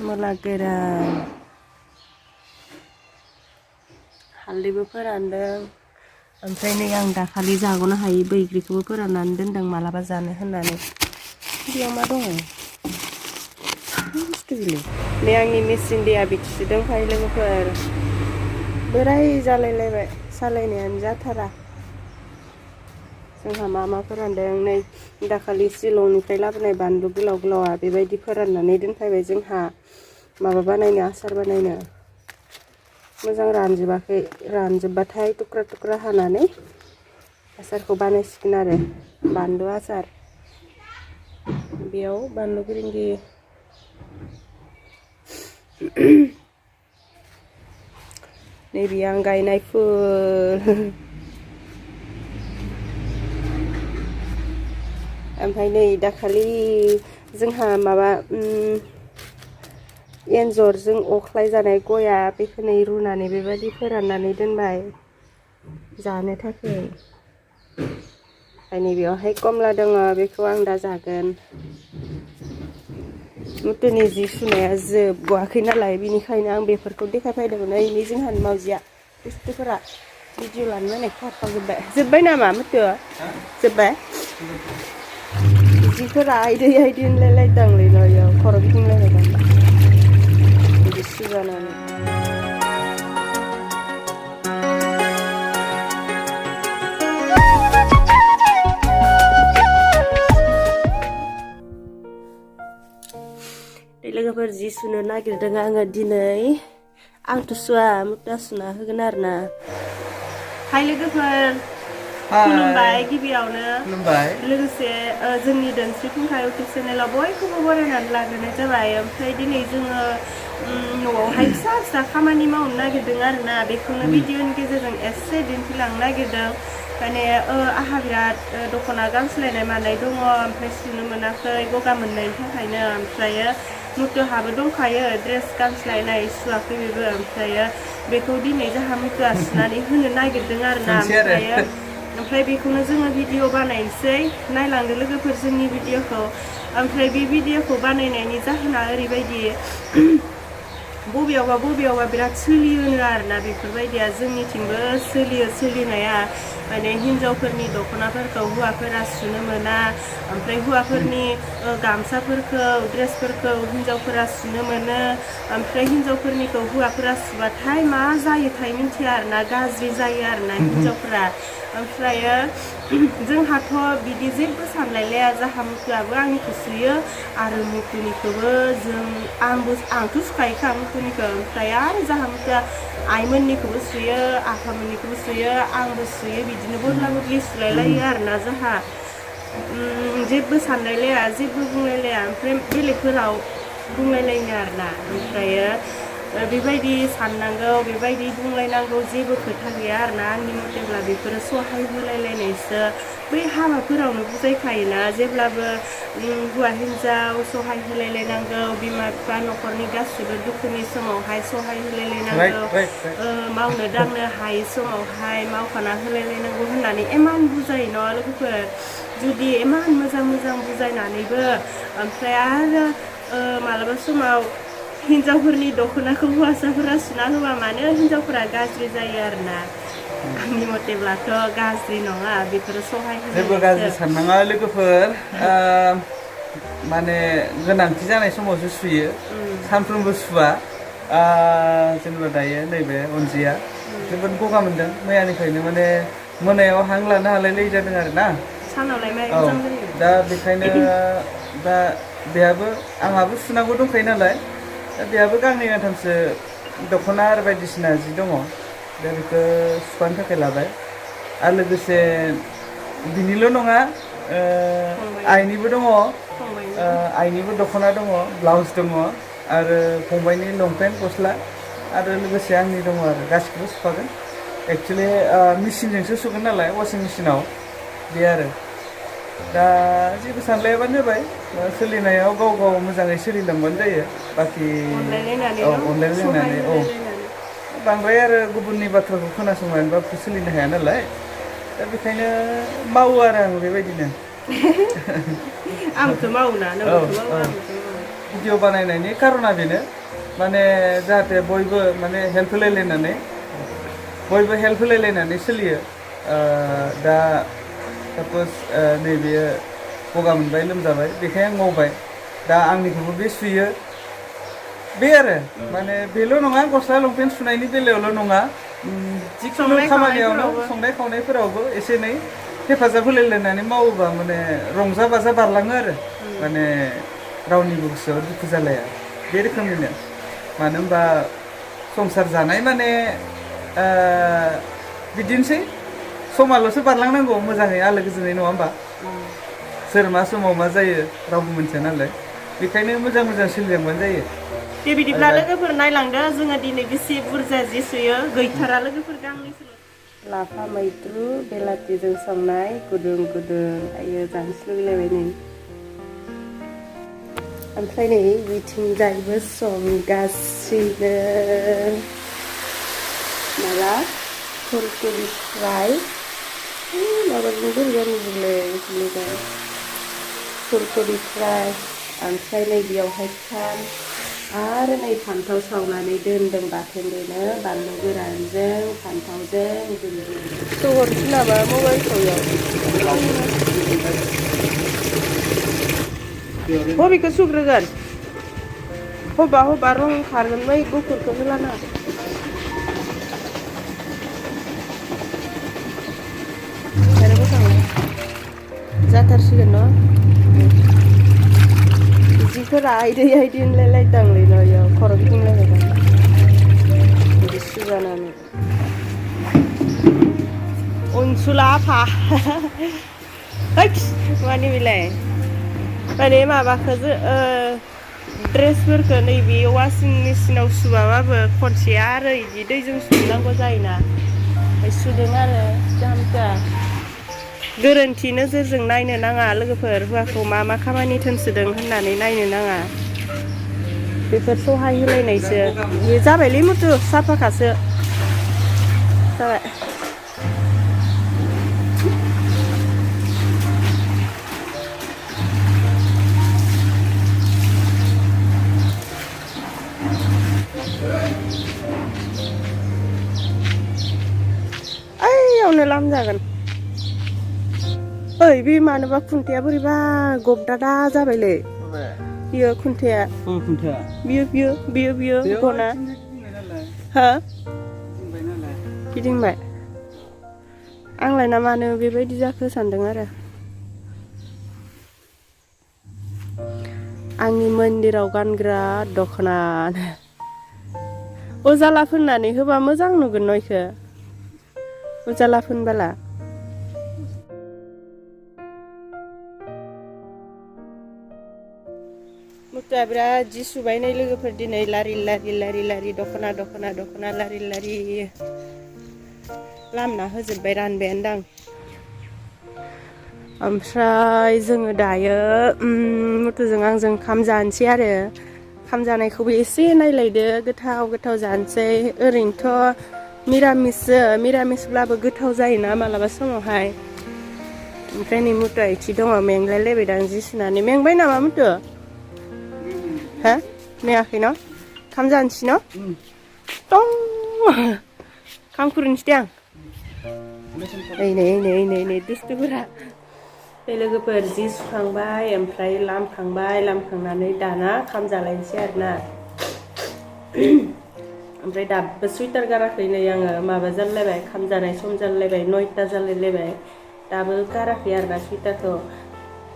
मुला गोरान हालदैबो फोरानदों ओमफ्राय नै आं दाखालि जाग'नो हायि बैग्रिखौबो फोराननानै दोनदों मालाबा जानो होननानै बेयाव मा दङ बुस्थु गैला नै आंनि मेचिन दैया बिथिसो दंखायो लोगोफोर बोराय जालायलायबाय सालायनायानो जाथारा जोंहा मा फोरानदों नै दाखालि शिलंनिफ्राय लाबोनाय बानलु गोलाव गोलावा बेबायदि फोराननानै दोनफैबाय जोंहा माबा बानायनो आसार बानायनो मोजां रानजोबाखै रानजोबबाथाय थुख्रा थुख्रा हानानै आसारखौ बानायसिगोन आरो बानलु आसार बेयाव बानलु गिरिंगि नैबे आं गायनाय फुल ओमफ्राय नै दाखालि जोंहा माबा एन्जरजों अख्लाय जानाय गया बेखौ नै रुनानै बेबायदि फोराननानै दोनबाय जानो थाखाय ओमफ्राय नैबेयावहाय कमला दङ बेखौ आं दा जागोन मुथुनि जि सुनाया जोबगवाखै नालाय बिनिखायनो आं बेफोरखौ देखायफैदोंमोन नै जोंहानि मावजिया बुस्थुफोरा भिडिअ लानो होननाय जोब्बाय नामा मुथु जोब्बाय जिफोरा आइदै आइदै होनलायलायदांलै न'याव खर' गिदिंलायबाय दां बिदि सुजानानै लोगोफोर जि सुनो नागिरदों आङो दिनै आंथ' सुवा मुथुआ सुना होगोन आरोना हाय लोगोफोर खुलुमबाय गिबियावनो लोगोसे जोंनि दोनस्रि फुंखा इउटुब चेनेलाव बयखौबो बरायनानै लाग्रोनाय जाबाय ओमफ्राय दिनै जोङो न'आवहाय फिसा फिसा खामानि मावनो नागिरदों आरोना बेखौनो भिडिअनि गेजेरजों एसे दिन्थिलांनो नागिरदों माने आहा बिराद दख'ना गांसोलायनाय मानाय दङ ओमफ्राय सुनो मोनाखै गगा मोननायनि थाखायनो ओमफ्रायो मुथुहाबो दंखायो ड्रेस गांसोलायनाय सुवाखै बेबो ओमफ्रायो बेखौ दिनै जोंहा मुथुआ सुनानै होनो नागिरदों आरोना ओमफ्राय बेखौनो जोङो भिडिअ बानायनोसै नायलांदो लोगोफोर जोंनि भिडिअखौ ओमफ्राय बे भिडिअखौ बानायनायनि जाहोना ओरैबायदि बबेयावबा बिराद सोलियो आरोना बेफोरबायदिया जोंनिथिंबो सोलियो सोलिनाया माने हिन्जावफोरनि दख'नाफोरखौ हौवाफोरा सुनो मोना ओमफ्राय हौवाफोरनि गामसाफोरखौ ड्रेसफोरखौ हिन्जावफोरा सुनो मोनो ओमफ्राय हिन्जावफोरनिखौ हौवाफोरा सुबाथाय मा जायोथाय मिन्थिया आरोना गाज्रि जायो आरोना हिन्जावफोरा ओमफ्रायो जोंहाथ' बिदि जेबो सानलायलाया जाहा मुथुआबो आंनिखौ सुयो आरो मुथुनिखौबो आंथ' सुखायोखा मुथुनिखौ ओमफ्राय आरो जाहा मुथुआ आइमोननिखौबो सुयो आफामोननिखौबो सुयो आंबो सुयो बिदिनो बदला बदलि सुलायलायो आरोना जोंहा जेबो सानलायलाया जेबो बुंलायलाया ओमफ्राय बेलेगफोराव बुंलायलायनो आरोना ओमफ्रायो बेबायदि साननांगौ बेबायदि बुंलायनांगौ जेबो खोथा गैया आरोना आंनि मथेब्ला बेफोरो सहाय होलायलायनायसो बै हाबाफोरावनो बुजायखायोना जेब्लाबो हौवा हिन्जाव सहाय होलायलायनांगौ बिमा बिफा न'खरनि गासिबो दुखुनि समावहाय सहाय होलायलायनांगौ मावनो दांनो हायै समावहाय मावफाना होलायलायनांगौ होननानै इमान बुजायो न' लोगोफोर जुदि इमान मोजां बुजायनानैबो ओमफ्राय आरो मालाबा समाव हिन्जावफोरनि दख'नाखौ हौवासाफोरा सुना होबा मानो हिन्जावफोरा गाज्रि जायो आरोना आंनि मथेब्लाथ' गाज्रि नङा बेफोरो सहाय जेबो गाज्रि साननाङा लोगोफोर माने गोनांथि जानाय समावसो सुयो सानफ्रोमबो सुवा जेनेबा दायो नैबे अनजिया जोबोद गगा मोनदों मैयानिफ्रायनो माने मोनायाव हां लानो हालाय जादों आरोना दा बेखायनो दा बेहाबो आंहाबो सुनांगौ दंखायो नालाय दा बेहाबो गांनै गांथामसो दख'ना आरो बायदिसिना जि दङ दा बेखौ सुफानो थाखाय लाबाय आरो लोगोसे बिनिल' नङा आइनिबो दङ आइनिबो दख'ना दङ ब्लाउस दङ आरो फंबायनि लंपेन्ट गस्ला आरो लोगोसे आंनि दङ आरो गासिखौबो सुफागोन एक्सुवेलि मेचिनजोंसो सुगोन नालाय वाशिं मेचिनाव बे आरो दा जेबो सानलायाबानो जाबाय सोलिनायाव गाव गाव मोजाङै सोलिलांबानो जायो बाखि अनलायलायनानै बांद्राय आरो गुबुननि बाथ्राखौ खोनासंनानैबाबो सोलिनो हाया नालाय दा बेखायनो मावो आरो आं बेबायदिनो आंथ' मावो ना भिडिअ बानायनायनि कारना बेनो माने जाहाथे बयबो माने हेल्प होलायलायनानै सोलियो दा साप'ज नैबेयो गगा मोनबाय लोमजाबाय बेखाय आं मावबाय दा आंनिखौबो बे सुयो बे आरो माने बेल' नङा गस्ला लंपेन्ट सुनायनि बेलायावल' नङा जिखुनु खामानियावनो संनाय खावनायफोरावबो एसे एनै हेफाजाब होलायलायनानै मावोबा माने रंजा बाजा बारलाङो आरो माने रावनिबो गोसोआव दुखु जालाया बे रोखोमनिनो मानो होनबा संसार जानाय माने बिदिनोसै समाल'सो बारलांनांगौ मोजाङै आलो गोजोनै नङा होमबा सोर मा समाव मा जायो रावबो मिथिया नालाय बेखायनो मोजां सोलिलांबानो जायो दे बिदिब्ला लोगोफोर नायलांदो जोङो दिनै बेसे बुरजा जि सुयो गैथारा लोगोफोर गांनैसो लाफा मैद्रु बेलाथिजों संनाय गुदुं आयो जानोसो लुगैलायबाय नै ओमफ्राय नै बिथिंजायबो संगासिनो माबा फुलकबि फ्राय माबाजों बोरैबा नुजोबलै फुलकबि फ्राय ओमफ्राय नै बेयावहाय आरो नै फान्थाव सावनानै दोनदों बाथोन देनो बानलु गोरानजों फान्थावजों हरसै नामा मबाइलखौ बबेखौ सुग्रोगोन हबा रं खारगोन बै गुफुरखौ होलाना जाथारसिगोन न' जिफोरा आइदै होनलायलायदांलै न' इयाव खर' गिदिंलायबाय बिदि सुजानानै अनसुला आफा मानि बेलाय माने माबाखौ ड्रेसफोरखौ नैबे वाशिं मेचिनाव सुबाबाबो खनसे आरो बिदि दैजों सुनांगौ जायोना ओमफ्राय सुदों आरो जामता गोरोन्थि नोजोरजों नायनो नाङा लोगोफोर हौवाखौ मा खामानि थोनसोदों होननानै नायनो नाङा बेफोर सहाय होलायनायसो बे जाबायलै मुथु साफाखासो जाबाय ओइयावनो लामजागोन ओइ बे मानोबा खुन्थाया बोरैबा गबदादा जाबायलै बियो खुन्थाया बियो गना हो गिदिंबाय आंलाय ना मानो बेबायदि जाखो सानदों आरो आंनि मन्दिराव गानग्रा दख'ना उजाला फोननानै होबा मोजां नुगोन न' इखो उजाला फोनबाला मुथुआ बिराद जि सुबाय नै लोगोफोर दिनै लारि दख'ना लारि लामना होजोब्बाय रानबायानोदां ओमफ्राय जोङो दायो मुथुजों आंजों ओंखाम जानोसै आरो ओंखाम जानायखौबो एसे नायलायदो गोथाव जानोसै ओरैनोथ' मिरामिसब्लाबो गोथाव जायोना मालाबा समावहाय ओमफ्राय नै मुथुआ इथि दङ मेंलायलायबायदां जि सुनानै मेंबाय नामा मुथु हा मेयाखै न' ओंखाम जानोसै न' दं ओंखाम खुरनोसै दे आं नै दुस्थुफोरा बे लोगोफोर जि सुखांबाय ओमफ्राय लामखांनानै दाना ओंखाम जालायनोसै आरोना ओमफ्राय दाबो सुइटार गाराखै नै आङो माबा जालायबाय ओंखाम जानाय सम जालायबाय 9ता जालायलायबाय दाबो गाराखै आरोना सुइटारखौ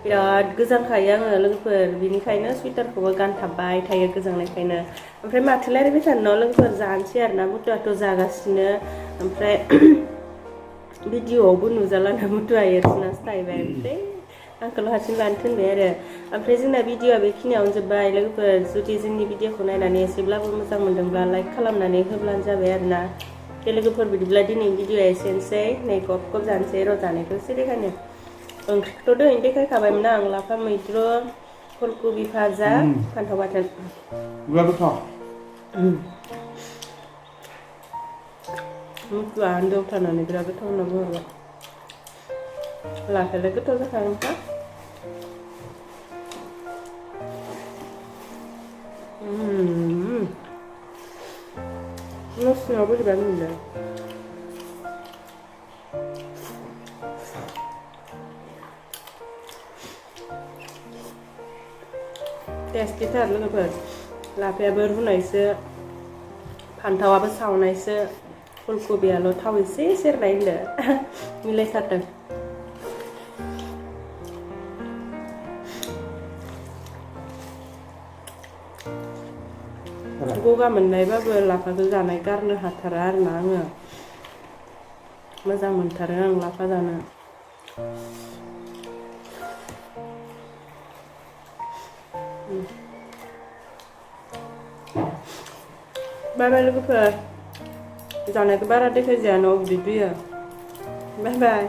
बिराद गोजांखायो आङो लोगोफोर बिनिखायनो सुइटारखौबो गानथाबबाय थायो गोजांनायखायनो ओमफ्राय माथो रायलायबाय थानो न' लोगोफोर जानोसै आरोना मुथुआथ' जागासिनो ओमफ्राय भिडिअआवबो नुजालाना मुथुआ एरसोनासो थाहैबाय ओमफ्राय आंखौल' हारसिं लानो थिनबाय आरो ओमफ्राय जोंना भिडिअआ बेखिनियावनो जोब्बाय लोगोफोर जुदि जोंनि भिडिअखौ नायनानै एसेब्लाबो मोजां मोनदोंब्ला लाइक खालामनानै होब्लानो जाबाय आरोना बे लोगोफोर बिदिब्ला दिनै भिडिअआ एसेनोसै नै गब जानोसै जानायखौ एसे देखायनो ओंख्रिखौथ' दहायनो देखायखाबायमोन आं लाफा मैद्रु फुलकबि भाजा फान्थाव बाथोन मुथुआ आन्दोआव बिराद गोथाव होनना बुंहरबाय लाफायालाय गोथाव जाखागोनखा Nasinya boşver mi? टेस्टिथार लोगोफोर लाफायाबो रुनायसो फान्थावाबो सावनायसो फुलकबियाल' थाव एसे सेरनाय होनदो मिलायथारदों गगा मोननायबाबो लाफाखौ जानाय गारनो हाथारा आरोना आङो मोजां मोनथारो आं लाफा जानो बाय बाय लोगोफोर जानायखौ बारा देखायजाया न' उदै दुयो बाय बाय